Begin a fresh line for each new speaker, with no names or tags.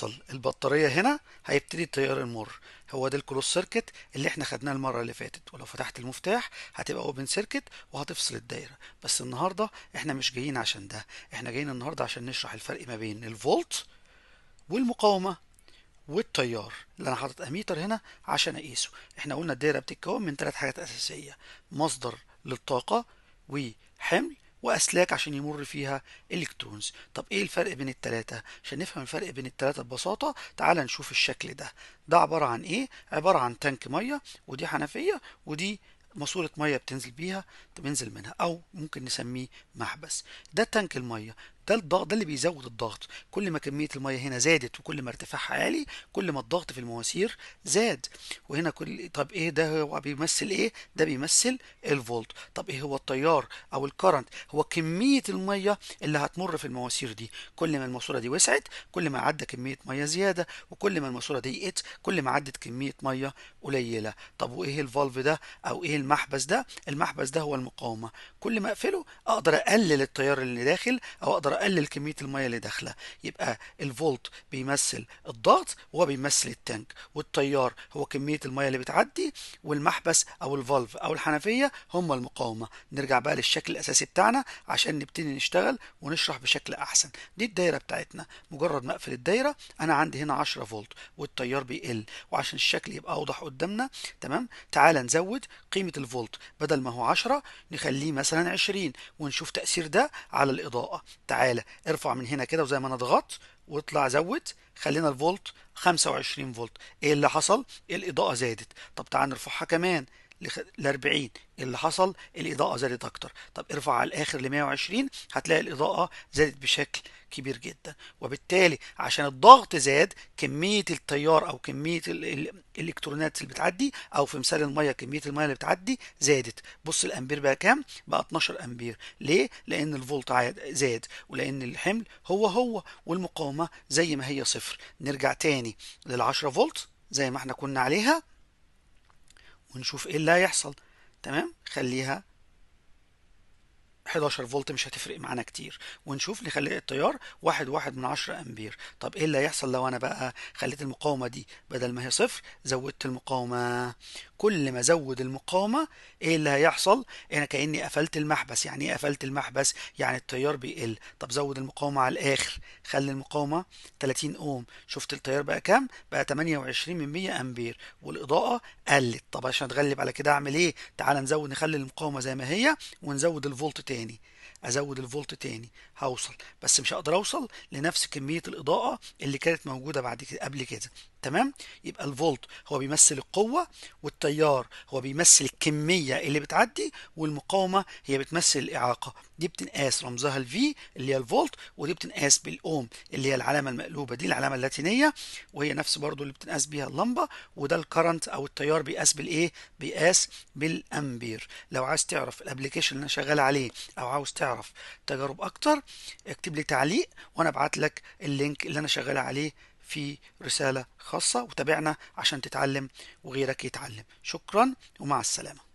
اوصل البطارية هنا هيبتدي التيار يمر. هو ده ال closed circuit اللي احنا خدناه المرة اللي فاتت، ولو فتحت المفتاح هتبقى open circuit وهتفصل الدايرة. بس النهاردة احنا مش جايين عشان ده، احنا جايين النهاردة عشان نشرح الفرق ما بين الفولت والمقاومة والتيار اللي انا حاطط اميتر هنا عشان اقيسه. احنا قلنا الدايرة بتتكون من 3 حاجات اساسية: مصدر للطاقة وحمل واسلاك عشان يمر فيها electrons. طب ايه الفرق بين التلاتة؟ عشان نفهم الفرق بين التلاتة ببساطة تعال نشوف الشكل ده. ده عبارة عن ايه؟ عبارة عن tank مية، ودي حنفية، ودي ماسورة مية بتنزل بيها، بتنزل منها، او ممكن نسميه محبس. ده tank المية، ده الضغط، ده اللي بيزود الضغط. كل ما كمية المية هنا زادت وكل ما ارتفاعها عالي كل ما الضغط في المواسير زاد. وهنا كل طب ايه ده؟ هو بيمثل ايه؟ ده بيمثل الفولت. طب ايه هو التيار او ال current؟ هو كمية المية اللي هتمر في المواسير دي. كل ما الماسورة دي وسعت كل ما عدى كمية مية زيادة، وكل ما الماسورة ضيقت كل ما عدت كمية مية قليلة. طب وايه ال valve ده او ايه المحبس ده؟ المحبس ده هو المقاومة. كل ما اقفله اقدر اقلل التيار اللي داخل او اقدر اقلل كمية المية اللي داخلة. يبقى الفولت بيمثل الضغط وهو بيمثل ال tank، والتيار هو كمية المية اللي بتعدي، والمحبس او ال valve او الحنفية هم المقاومة. نرجع بقى للشكل الاساسي بتاعنا عشان نبتدي نشتغل ونشرح بشكل احسن. دي الدايرة بتاعتنا. مجرد ما اقفل الدايرة انا عندي هنا 10 فولت والتيار بيقل. وعشان الشكل يبقى اوضح قدامنا، تمام، تعال نزود قيمة الفولت، بدل ما هو 10 نخليه مثلا 20 ونشوف تأثير ده على الإضاءة. تعالى ارفع من هنا كده وزي ما انا ضغطت واطلع زود، خلينا الفولت 25 فولت. ايه اللي حصل؟ الإضاءة زادت. طب تعال نرفعها كمان ل 40. اللي حصل؟ الإضاءة زادت أكتر. طب ارفع على الآخر ل 120، هتلاقي الإضاءة زادت بشكل كبير جدا. وبالتالي عشان الضغط زاد كمية التيار أو كمية الإلكترونات اللي بتعدي، أو في مثال المية كمية المية اللي بتعدي زادت. بص الأمبير بقى كام؟ بقى 12 أمبير. ليه؟ لأن الفولت زاد، ولأن الحمل هو هو، والمقاومة زي ما هي صفر. نرجع تاني لل10 فولت زي ما احنا كنا عليها ونشوف ايه اللي هيحصل. تمام، خليها 11 فولت مش هتفرق معانا كتير، ونشوف نخلي التيار 1.1 امبير. طب ايه اللي هيحصل لو انا بقى خليت المقاومة دي بدل ما هي صفر زودت المقاومة؟ كل ما زود المقاومة ايه اللي هيحصل؟ انا كأني قفلت المحبس. يعني ايه قفلت المحبس؟ يعني التيار بيقل. طب زود المقاومة على الاخر، خلي المقاومة 30 اوم. شفت التيار بقى كام؟ بقى 28 امبير، والاضاءة قلت. طب عشان اتغلب على كده اعمل ايه؟ تعال نزود، نخلي المقاومة زي ما هي ونزود الفولت تاني. ازود الفولت تاني هوصل، بس مش هقدر اوصل لنفس كمية الإضاءة اللي كانت موجودة بعد كده قبل كده. تمام، يبقى الفولت هو بيمثل القوة، والتيار هو بيمثل الكمية اللي بتعدي، والمقاومة هي بتمثل الإعاقة. دي بتنقاس رمزها ال V اللي هي الفولت، ودي بتنقاس بالأوم اللي هي العلامة المقلوبة دي، العلامة اللاتينية، وهي نفس برضو اللي بتنقاس بيها اللمبة. وده ال current أو التيار بيقاس بالإيه؟ بيقاس بالأمبير. لو عايز تعرف ال application اللي أنا شغال عليه أو عاوز تعرف تجارب أكتر اكتب لي تعليق وأنا أبعت لك ال link اللي أنا شغال عليه في رسالة خاصة. وتابعنا عشان تتعلم وغيرك يتعلم. شكرا ومع السلامة.